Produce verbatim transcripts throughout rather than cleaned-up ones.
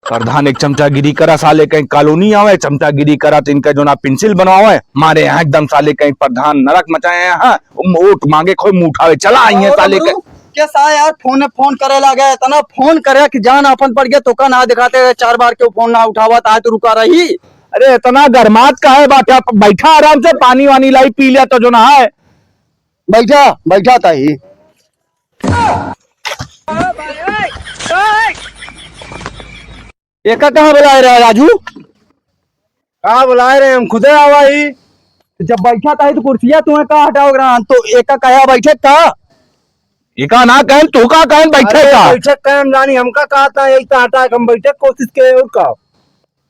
प्रधान एक चमचागिरी करा, साले कहीं कॉलोनी आवे, चमचागिरी करा तो इनका जो ना पेंसिल बनवावे, मारे यहाँ एकदम साले कहीं प्रधान नरक मचाए हैं, हाँ, वोट मांगे खोए मुँह उठावे, चला आई है और साले कहीं। कैसा है यार, फोन फोन करे लागे, इतना फोन करे कि जान आपन पड़ गया, तोका ना दिखाते, चार बार क्यों फोन ना उठावा, ताए तो रुका रही। अरे इतना गरमात काहे बाटा, बैठा आराम से, पानी वानी लाई पी लिया तो जो ना है। बैठा, बैठा ताई। एका कहाँ बुलाए रहे राजू? कहाँ बुलाए रहे, हम खुदे आवा ही। जब बैठा ताई तो कुर्सिया तुम्हें कहाँ हटाओ रहा, तो एका कहा बैठे का? एका ना कहन, तू का कहन बैठे अरे, का? बैठे कहन जानी, हमका कहा था, यही तो हटा के हम बैठे कोशिश के, और का?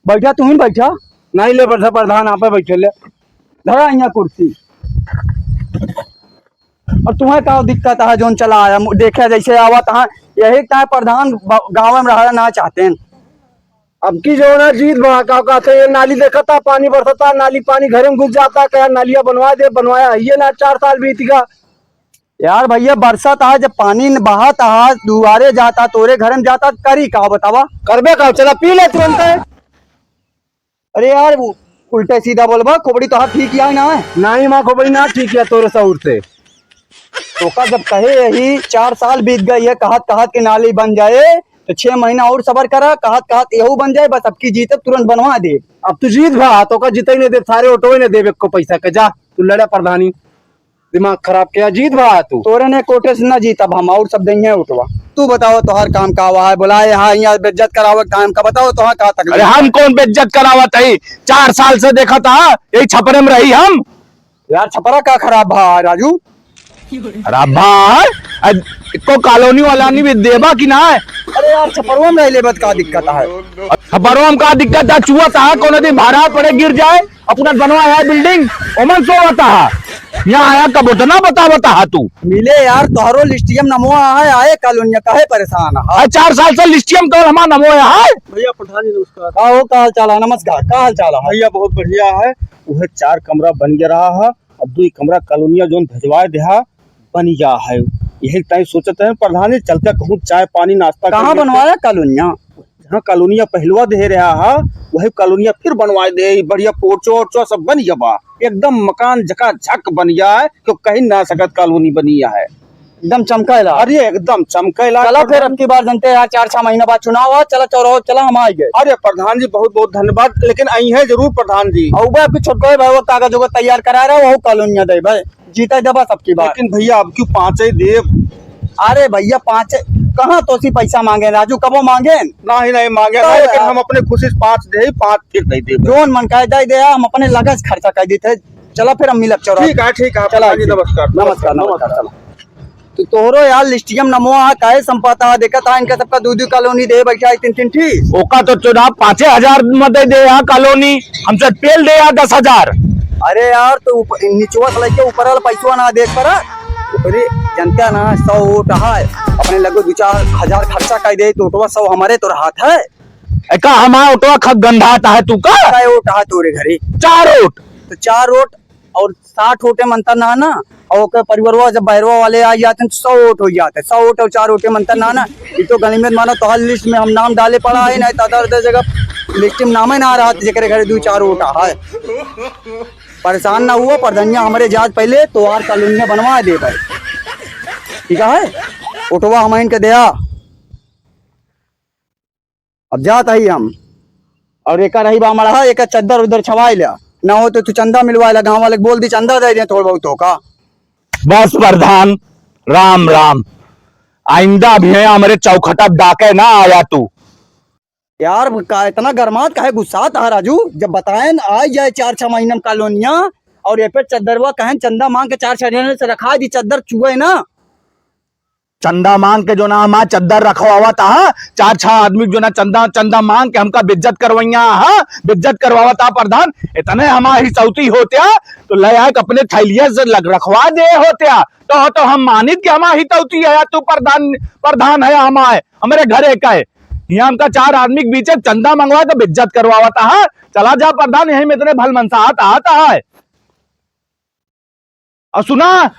बैठा, तू ही बैठा। नहीं ले बैठा प्रधान, आप बैठे ले। धरा यहाँ कुर्सी। और तुम्हें का दिक्कत है, जोन चला आया, मु-, देखे जैसे आवत है, यही ताए प्रधान ब-, गाँव में रहना ना चाहते हैं। अब की जो ना जीत बा, का कहते हैं, ये नाली देखा था, पानी बरसता, नाली पानी घर में घुस जाता, कहा नालिया बनवा दे, बनवाया है ये ना, चार साल बीत गया। यार भैया, बरसात आ, जब पानी न बहत आ, दुआरे जाता, तोरे घर में जाता, करी का बतावा? करबे का, चला पी ले तुरंत। अरे यार, वो उल्टा सीधा बोलबा, खोपड़ी तोहार ठीक है ना? नहीं माँ, खोपड़ी ना ठीक है तोरे सहूर से। तोका जब कहे यही चार साल बीत गई है, कहत कहत के नाली बन जाए, तो छह महीना और सबर करा, कहत कहत यहू बन जाए, बस अब की जीतब तुरंत बनवा दे। अब तू जीत भा, तोका जीते ही नहीं दे, सारे ऑटो ही नहीं देबे को पैसा के, जा तू लड़ा प्रधानी। दिमाग खराब किया, जीत भा तू। तोरे ने कोटे से ना जीतब हम, और सब देंगे उठवा। तू बताओ तोहार काम का हुआ है, बुलाए यहाँ, यहाँ बेइज्जत करावे काम का, बताओ तोहार का तकलीफ अरे है? हम कौन बेइज्जत करावत है? चार साल से देखा था, यही छपरे में रही हम। यार छपरा का खराब भा राजू? खराब भा है? अ, को कॉलोनी वाला नहीं भी देबा कि ना है? अरे यार छपरवा में रह लेबत का दिक्कत है? छपरवा में का दिक्कत है? चुआ था, कोनो दिन भाड़ा पड़े गिर जाए, अपना बनवा है बिल्डिंग, ओमन सोवत हा। यहाँ आया कब उतना बता बता हा तू। मिले यार, तोहरो लिस्टियम नमो है, आए कॉलोनिया, काहे परेशान है? अरे चार साल से लिस्टियम तो हमारा नमो है। भैया प्रधान जी नमस्कार। का हो, का हाल चाल है? नमस्कार, का हाल चाल है? भैया बहुत बढ़िया है। वह चार कमरा बन गया रहा है, अब दो ही कमरा कॉलोनिया जोन भेजवाए देहा, बन गया है। यही टाइम सोचत है प्रधान जी, चलते कहूँ चाय पानी नाश्ता कहाँ करके बनवाया कॉलोनिया? जहाँ कॉलोनिया पहलवा दे रहा है, वही कॉलोनिया फिर बनवाए दे, बढ़िया पोर्चो ओर्चो सब बन गया बा, एकदम मकान झकाझक बन गया है, क्यों कहीं ना सकत कॉलोनी बनी है। एकदम चमकाए ला। अरे एकदम चमकाए ला। चला फिर अब की बार जनते यार, चार छह महीना बाद चुनाव है, चला चौराहो चला, हम आ गए। अरे प्रधान जी बहुत बहुत धन्यवाद, लेकिन आई है जरूर प्रधान जी। और वह आपके छोटको भाई वो कागज वगैरह तैयार करा रहा है, वो कॉलोनिया दे भाई। जीते देबा सबकी बात। लेकिन भैया, अब क्यों पाँचे देब? अरे भैया, पाँचे कहाँ तोसी पैसा मांगे राजू, कबो मांगे? नहीं, नहीं मांगे, तो नहीं, लेकिन यार। हम अपने खुशी से पाँच दे, पाँच फिर नहीं देब। जोन मन का दे दे, हम अपने लगस खर्चा कर देते। चला फिर हम मिलब चौराहे। ठीक है, ठीक है, चला, प्रधान जी, ठीक। नमस्कार। नमस्कार, नमस्कार, नमस्कार। चला। तो तोहरो यार लिस्टियम नमो आ, काहे संपाता, देखत आ, इनका सबका दू दू कॉलोनी दे बैठा है, तीन तीन ठी। ओका तो चुनाव पाँचे हजार में दे दे यहाँ कॉलोनी, हमसे पेल दे यहाँ दस हजार। अरे यार, तो ऊपर, निचवा से लेके ऊपर वाला पैसवा ना देख पड़ा। ऊपरी जनता ना सौ वोट है, अपने लगो दो चार हजार खर्चा कर दे, तो वोटवा सौ हमारे तो हाथ है। ए, का हमारा वोटवा ख-, गंधाता है तू का? का वोट है तोरे घरे? चार वोट। तो चार वोट और साठ वोटे मंतर ना ना, और ओकर परिवारवा जब बैरवा वाले आ जाते हैं तो सौ वोट हो जाते हैं, सौ वोट और चार वोटे मंतर ना ना। ये तो गणित मानो तो हर लिस्ट में हम नाम डाले पड़ा है, नहीं तो अदर अदर जगह लिस्ट में नाम ही ना रहा, जेकरे घरे दो चार वोट आ है। परेशान ना हुआ, प्रधनिया हमारे जात पहले तो आर कॉलोनिया बनवा दे भाई, ठीक है, वोटवा हम इनके दया। अब जात हई हम। और एका रही बा मड़हा, एका चद्दर उद्दर छवाई ल्या। ना हो तो तू चंदा मिलवाए ला, गाँव वाले के बोल दी, चंदा दे दे थोड़ा बहुत होका। बस प्रधान, राम राम। आइंदा भी है हमरे चौखटा डाके ना आया तू। यार, का इतना गरमात काहे गुस्सात हा राजू? जब बताएन आ जाए चार छह महीना में कॉलोनिया, और ये पे चद्दरवा कहें चंदा मांग के चार छह जने से रखा दी, चद्दर चुए ना। चंदा मांग के जो ना हमार चद्दर रखवावत हा, चार छह आदमी जो ना चंदा, चंदा मांग के हमका बेइज्जत करवैया हा, बेइज्जत करवावत हा प्रधान। इतने हमार हितौती होत्या, तो ले आके अपने थैलिया से लग, रखवा दे होत्या, तो, तो हम मानित कि हमार हितौती है, तू प्रधान, प्रधान है हमार, हमरे घरे का है। यहाँ हमका चार आदमी के बीच चंदा मंगवा के बेइज्जत करवावत हा। चला जा प्रधान, यही में इतने भलमनसाहत आता है। और सुना,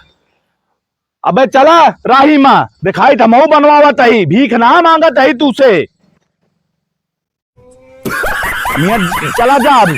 अबे चला राही मा, दिखाई त हमहू बनवावत ही, भीख ना मांगत ही तू से। मियाँ, चला जा अब।